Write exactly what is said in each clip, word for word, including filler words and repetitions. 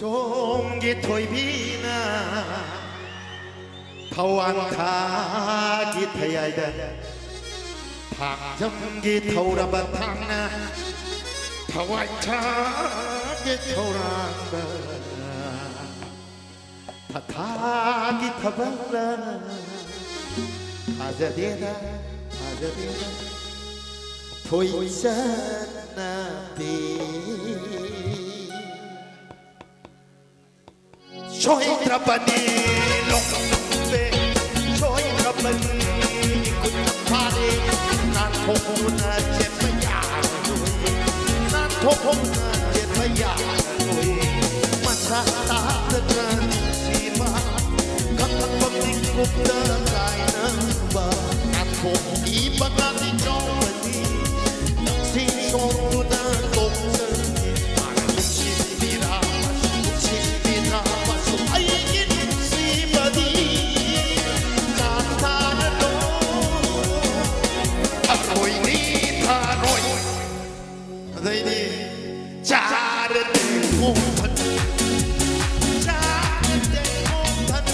ꯇꯣꯝꯒꯤ ꯊꯣꯏꯕꯤꯅ ꯊꯋꯥꯟ ꯊꯥꯒꯤ ꯊꯌꯥꯏꯗ, ꯊꯥꯡꯖꯝꯒꯤ ꯊꯧꯔꯕ ꯊꯥꯡꯅ, ꯊꯋꯥꯏ ꯊꯥꯒꯤ ꯊꯧꯔꯥꯡꯕ, ꯊꯥꯊꯥꯒꯤ ꯊꯕꯛꯂ ꯊꯥꯖꯗꯦꯗ, ꯊꯥꯖꯗꯦꯗ ꯊꯣꯏꯆꯠꯅꯕꯤ꯫ ꯁꯣꯏꯗ꯭ꯔꯕꯅꯤ ꯂꯣꯡꯕꯦ, ꯁꯣꯏꯗ꯭ꯔꯕꯅꯤ ꯈꯨꯠꯅ ꯐꯥꯔꯦ, ꯅꯥꯟꯊꯣꯛꯇꯨꯅ ꯆꯦꯟꯕ ꯌꯥꯔꯣꯏ, ꯅꯥꯟꯊꯣꯛꯇꯨꯅ ꯆꯦꯟꯕ ꯌꯥꯔꯣꯏ꯫ ꯃꯁꯥ ꯇꯥꯗꯅ ꯅꯨꯡꯁꯤꯕ, ꯈꯪꯂꯛꯄ ꯃꯤꯀꯨꯞꯇ ꯀꯥꯏꯅꯕ, ꯅꯥꯟꯊꯣꯛꯈꯤꯕ ꯉꯥꯛꯇꯤ ꯆꯥꯎꯕꯅꯤ꯫ ꯅꯨꯡꯁꯤ ꯁꯣꯛꯇꯨꯅ ꯇꯣꯛꯆꯅꯤ꯫ ꯑꯗꯩꯗꯤ ꯆꯥꯔꯗꯤ ꯈꯣꯡ ꯊꯟ, ꯆꯥꯔꯗꯤ ꯈꯣꯡ ꯊꯟ,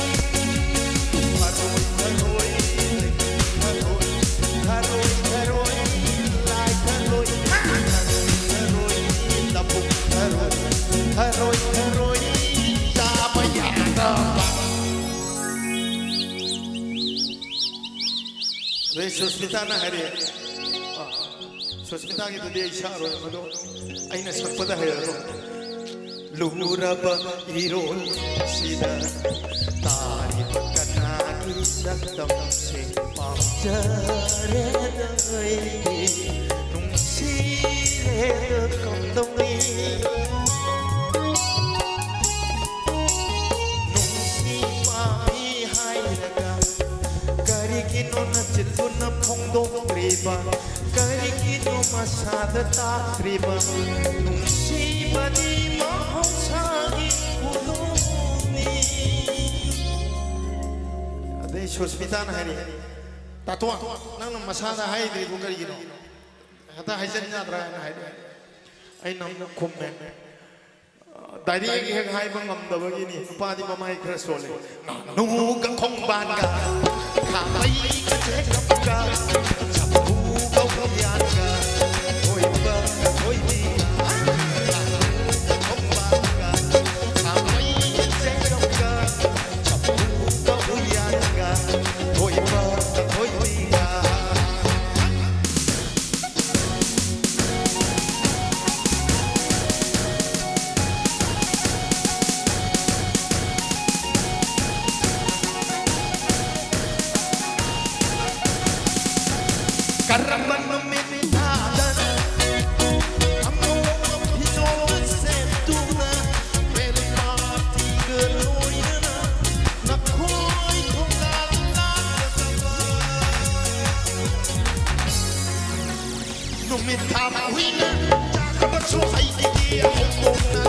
ꯊꯔꯣꯏ, ꯊꯔꯣꯏ, ꯊꯔꯣꯏ, ꯊꯔꯣꯏ, ꯊꯔꯣꯏ, ꯂꯥꯏ ꯊꯔꯣꯏ, ꯊꯔꯣꯏ, ꯊꯔꯣꯏ, ꯂꯧꯕꯨꯛ ꯊꯔꯣꯏ, ꯊꯔꯣꯏ, ꯊꯔꯣꯏ, ꯆꯥꯕ ꯌꯥꯗꯕ꯫ ꯑꯗꯩ ꯁꯨꯁꯃꯤꯇꯥꯅ ꯍꯥꯏꯔꯛꯑꯦ, ꯑ, ꯁꯨꯁꯃꯤꯇꯥꯒꯤꯗꯨꯗꯤ ꯑꯩ ꯁꯛꯑꯔꯣꯏ, ꯃꯗꯣ ꯑꯩꯅ ꯁꯛꯄꯗ ꯍꯩꯔꯔꯣꯏ꯫ ꯂꯨꯔꯕ ꯏꯔꯣꯜꯁꯤꯗ ꯇꯥꯔꯤꯕ ꯀꯅꯥꯒꯤ ꯁꯛꯇꯝꯁꯦ ꯄꯥꯝꯖꯔꯦꯗ ꯑꯩꯒꯤ ꯅꯨꯡꯁꯤꯔꯦꯗ ꯀꯝꯗꯧꯅꯤ? ꯅꯨꯡꯁꯤ ꯄꯥꯝꯃꯤ ꯍꯥꯏꯔꯒ ꯀꯔꯤꯒꯤꯅꯣ ꯅꯆꯤꯟꯗꯨꯅ ꯐꯣꯡꯗꯣꯛꯇ꯭ꯔꯤꯕ? ꯀꯔꯤꯒꯤꯅꯣ ꯃꯁꯥꯗ ꯇꯥꯛꯇ꯭ꯔꯤꯕ? ꯅꯨꯡꯁꯤꯕꯗꯤ ꯃꯍꯧꯁꯥꯒꯤ ꯈꯨꯗꯣꯜꯅꯤ꯫ ꯑꯗꯩ ꯁꯨꯁꯃꯤꯇꯥꯅ ꯍꯥꯏꯔꯛꯑꯦ, "ꯇꯥꯇꯣꯟ, ꯅꯪꯅ ꯃꯁꯥꯗ ꯍꯥꯏꯗ꯭ꯔꯤꯗꯨ ꯀꯔꯤꯒꯤꯅꯣ? ꯍꯦꯛꯇ ꯍꯥꯏꯖꯟ ꯌꯥꯗ꯭ꯔꯥ?" ꯍꯥꯏꯅ ꯍꯥꯏꯔꯛꯑꯦ꯫ ꯑꯩꯅ ꯑꯃꯨꯛ ꯈꯨꯝꯃꯦ, ꯗꯥꯏꯔꯦꯛ ꯍꯦꯛ ꯍꯥꯏꯕ ꯉꯝꯗꯕꯒꯤꯅꯤ꯫ ꯅꯨꯄꯥꯗꯤ ꯃꯃꯥꯏ ꯈꯔ ꯁꯣꯜꯂꯦ꯫ ꯅꯨꯒ ꯈꯣꯡꯕꯥꯟꯒ, ꯈꯥꯃꯩꯒ ꯆꯦꯒꯞꯀ, ꯆꯐꯨꯒ ꯎꯌꯥꯟꯒ, ꯊꯣꯏꯕꯒ ꯊꯣꯏꯕꯤꯒ, ꯅꯨꯒ ꯈꯣꯡꯕꯥꯟꯒ, ꯈꯥꯃꯩꯒ ꯆꯦꯒꯞꯀ, ꯆꯐꯨꯒ ꯎꯌꯥꯟꯒ, ꯊꯣꯏꯕꯒ ꯊꯣꯏꯕꯤꯒ꯫ ꯀꯔꯝꯕ ꯅꯨꯃꯤꯠ ꯊꯥꯗꯅ ꯑꯉꯧꯕ ꯐꯤꯖꯣꯜ ꯁꯦꯠꯇꯨꯅ ꯃꯦꯔꯤ ꯄꯥꯔꯇꯤꯒ ꯂꯣꯏꯅꯅ ꯅꯈꯣꯏ ꯊꯣꯡꯒꯥꯜ ꯂꯥꯛꯀꯗꯕ? ꯅꯨꯃꯤꯠ ꯊꯥ ꯍꯨꯏꯅ ꯆꯥꯛ ꯑꯃꯁꯨ ꯑꯩꯒꯤꯗꯤ ꯍꯧꯗꯣꯡꯅ